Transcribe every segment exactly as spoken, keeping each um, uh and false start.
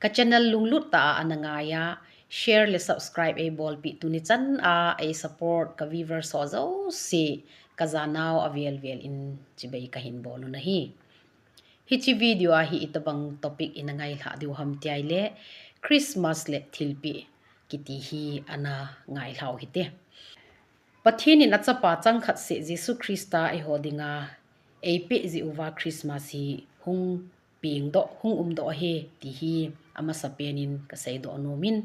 Ka channel lunglut tah a ana ngai a, share le subscribe eibolpi tuni chan a ei support ka viewers ho jouse ka janau avel vel in chibai kahin bol u ahi. Hiche video a hi itobang topic ina ngailha diu ham ti ahile, Christmas le thilpeh kiti hi ana ngailha u hite. Pathen in achapa changkhat seh Jesu Christa eiho dinga eipeh jeh uva Christmas hi hung pengdoh, hung umdoh ahi ti hi amasapen in kaseidoh nom in,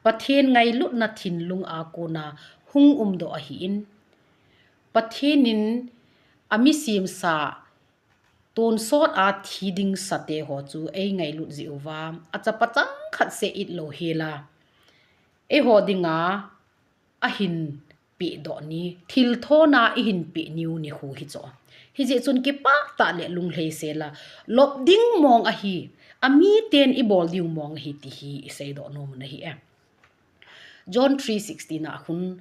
Pathen ngailutna thinlung a kona hung umdoh ahin, Pathen in ami semsa tonsot a thi ding sate ho chu eingailut jeh uva, achapa changkhat seh it louhel a eiho dinga ahin pehdoh ni, thilthona eihin peh niu nikho hichu. Hijeh chun kipah tah le lunglhaisel a, lop ding mong ahi, amiten ibol diu mong ahi ti hi iseidoh nom u ahi e. John three sixteen a khun,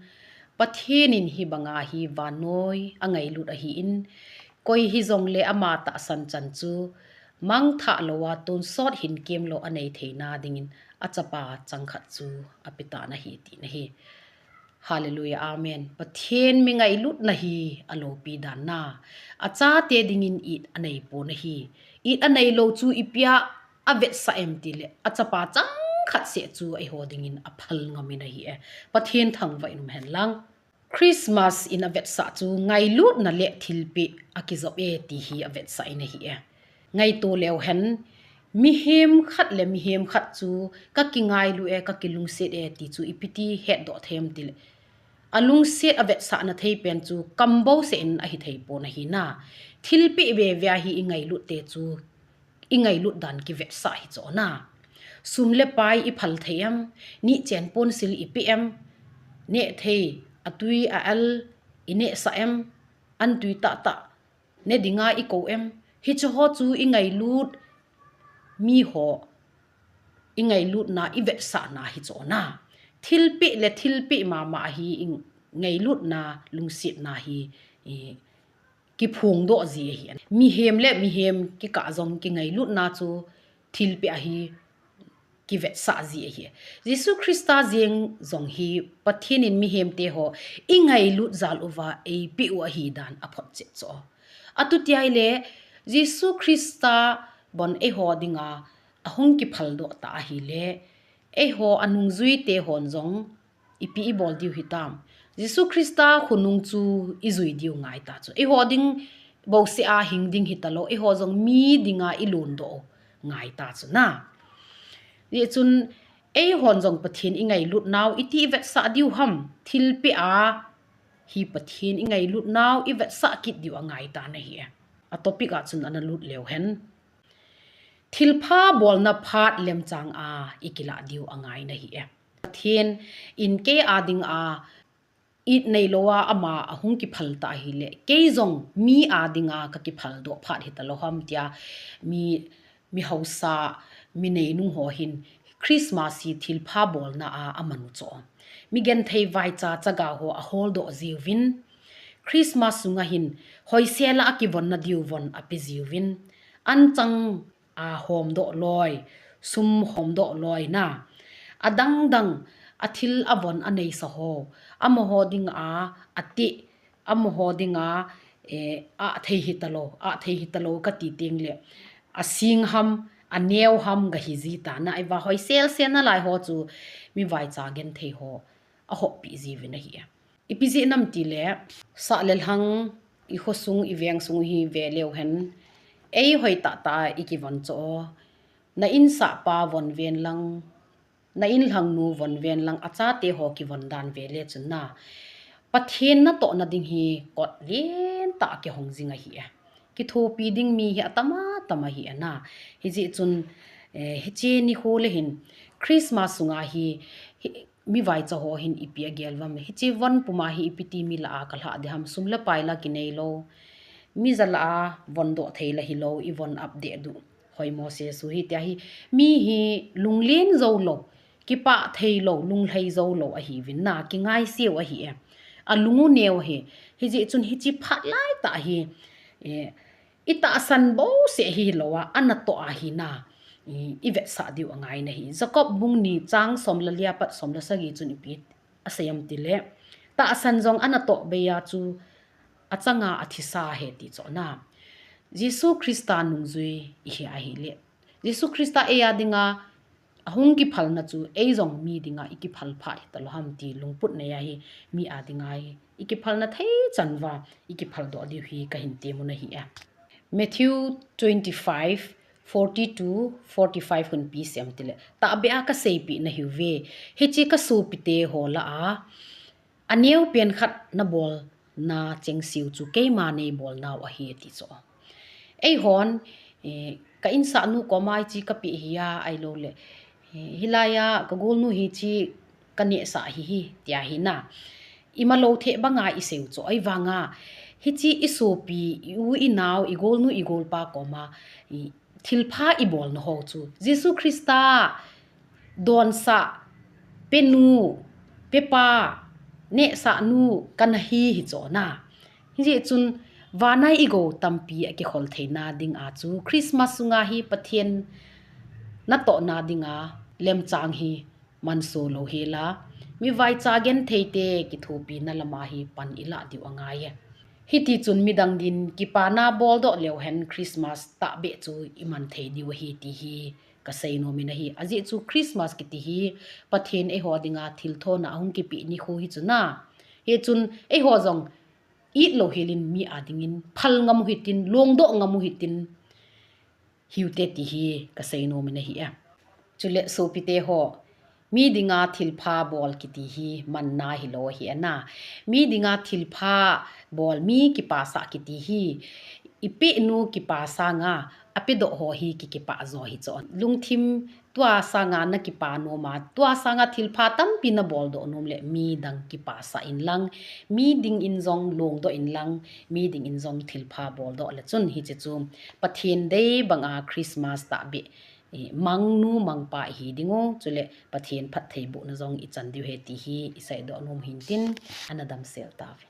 Pathen in hibanga hi vannoi angailut ahin, koi hijongle ama tahsan chan chu mangthah lou a tonsot hinkemlou anei theina dingin achapa changkhat chu apetan ahi tina ahi. Hallelujah, amen. Pathen mi ngailutna hi alopi dan ahi. Achate dingin it aneipon ahi. It aneilou chu ipi a avetsah em tile, achapa changkhat seh chu eiho dingin aphal ngam in ahi e. Pathen thangvah in umhen lang. Christmas in avetsah chu ngailutna le thilpeh akijop e ti hi avetsah in ahi e. Ngaito leu hen, mihem khat le mihem khat chu kakingailu e, kakilungset e ti chu ipi ti hetdoh thei em tile, alungset avetsahna thei pen chu kam bouseh in ahi theipon ahi na. Thilpeh veve a hi ingailut te chu ingailut dan kivetsah hichu ahi na. Sum le pai iphal thei em, nichen ponsil ipe em, neh thei atui a-al inehsah em, an tui tahtah ne dinga ikou em, hichu ho chu ingailut, miho ingailutna, ivetsahna hichu ahi na. Thilpeh le thilpeh mama hi ingailutna, lungsetna hi, i, kiphongdoh ji ahi. Mihem le mihem kikah jong kingailutna chu thilpeh a hi kivetsah ji ahi. Jesu Christa jeng jong hi Pathen in mihem te ho ingailut jal uva eipeh u ahi dan aphotchet chu. Atuti ahile, Jesu Christa bon eiho dinga ahung kiphaldoh ta ahile, eiho anungjui te hon jong ipi ibol diu hitam. Jesu Christa khonung chu ijui diu ngai ta chu. Eiho ding bouseh a hing ding hitalou, eiho jong mi dinga ilhundoh ngai ta chu na. Hijeh chun eihon jong Pathen ingailut nau iti ivetsah diu ham, thilpeh a hi Pathen ingailut nau ivetsah kit diu angai ta ahi e. A topic a chun ana lut leu hen. Thilpha bolna phat lemchang a ikilah diu angai ahi e. Pathen in kei a dinga it neilou a ama ahung kiphal ta ahile, kei jong mi a dinga kakiphaldoh phat hitalou ham tia mi, mi hausa, mi neinung ho hin Christmas hi thilpha bolna a aman u chu. Mi genthei vaicha chaga ho aholdoh jiuvin, Christmas sunga hin hoisel a akivonna diu von ape jiuvin, anchang a homdoh loi, sum homdoh loi na, adang dang a thil avon aneisa ho, amaho dinga ateh, amaho dinga, eh, athei hitalou, athei hitalou kati tengle, asing ham, aneo ham gahi ji ta na, iva hoisel sel nalai ho chu mi vaicha genthei ho ahoppi jiuvin ahi e. Ipi jeh ham tile, sah le lhang, ikhosung, ivengsung hi veleu hen, ei hoitah tah a ikivon chu, na insahpa von ven lang, na inlhangnu von ven lang, achate ho kivon dan vele chun na, Pathen natohna ding hi kot lentah a kihong jing ahi e. Kithopi ding mi hi atam atam ahi e na. Hijeh chun, eh, hiche nikho le hin Christmas sunga hi, hi, mi vaicha ho hin ipi agel uvam, hiche von puma hi ipi ti mi lah a kalhah ding ham, sum le pai la kineilou, mi ja lah a vondoh thei la hilou, ivon ap deh diu hoimo se su hi tia hi, mi hi lunglen joulou, kipah theilou, lunglhai joulou ahiuvin na, kingaiseu ahi e. Alung u neo ahi. Hijeh chun hiche phat laitah hi, eh, itahsan bouseh hilou a, anatoh ahi na, i, i vetsah diu angai nahi. Jacob bung ni chang som le li apat som le sagi chun ipi asei em tile, tahsan jong ana toh bei a chu achanga athisa ahi ti chu na. Jesu Christa nungjui ihi ahile, Jesu Christa eia dinga ahung kiphalna chu ei jong mi dinga i kiphal phat hita lou ham ti lungput nei ahi. Mi a dinga i kiphalna thei chan uva i kiphal doh diu hi kahin temna ahi e. Matthew twenty-five, forty to forty-five hun ipi asei em tile, tahbeh a kaseipeh nahiuve. Hiche kasopite ho lah a aneo pen khat nabolna chengse u chu keima neibol nau ahi ti chu. Eihon, eh, ka insahnu koma hiche kapeh hi a, ahilouleh, eh, hilai a ka golnu hiche kanehsah ahi, tia hi na. Imalou thei banga isei u chu, ahivanga hiche i sopi, i u i nao, i golnu i golpa koma, i thilpha ibolna ho chu Jesu Christa donsah, penu, pepa, nehsahnu kana hi hi chu na. Hijeh chun vana i gou tampi akikhol theina dinga chu Christmas sunga hi Pathen natohna dinga lemchang hi manso lou hela, mi vaicha gentheite kithopina lama hi pan ilah diu angai e. Hiti chun midang din kipana boldoh leu hen Christmas tahbeh chu iman thei diu ahi ti hi kasei nom in ahi. Ajeh chu Christmas kiti hi Pathen eiho dinga thilthohna ahung kipeh nikho hi chu na. Hichun eiho jong it lou helin mi a dingin phal ngam u hitin, longdoh ngam u hitin, hiute ti hi kasei nom in ahi e. Chule sopite ho, mi dinga thilpha bol kiti hi manna hilou ahi e na. Mi dinga thilpha bol, mi kipasah kiti hi, ipehnu kipa sanga apedoh ho hi kikipah jo hi chu. Lungthim tua sanga nakipa nom a, tua sanga thilpha tampi naboldoh nom le midang kipasah inlang, mi dingin jong longdoh inlang, mi dingin jong thilpha boldoh le chun hiche chu Pathen dei banga Christmas tahbeh, eh, mangnu mangpa ihi diu, chule Pathen phattheibohna jong ichan diu ahi ti hi iseidoh nom in tin, ana damsel tauve.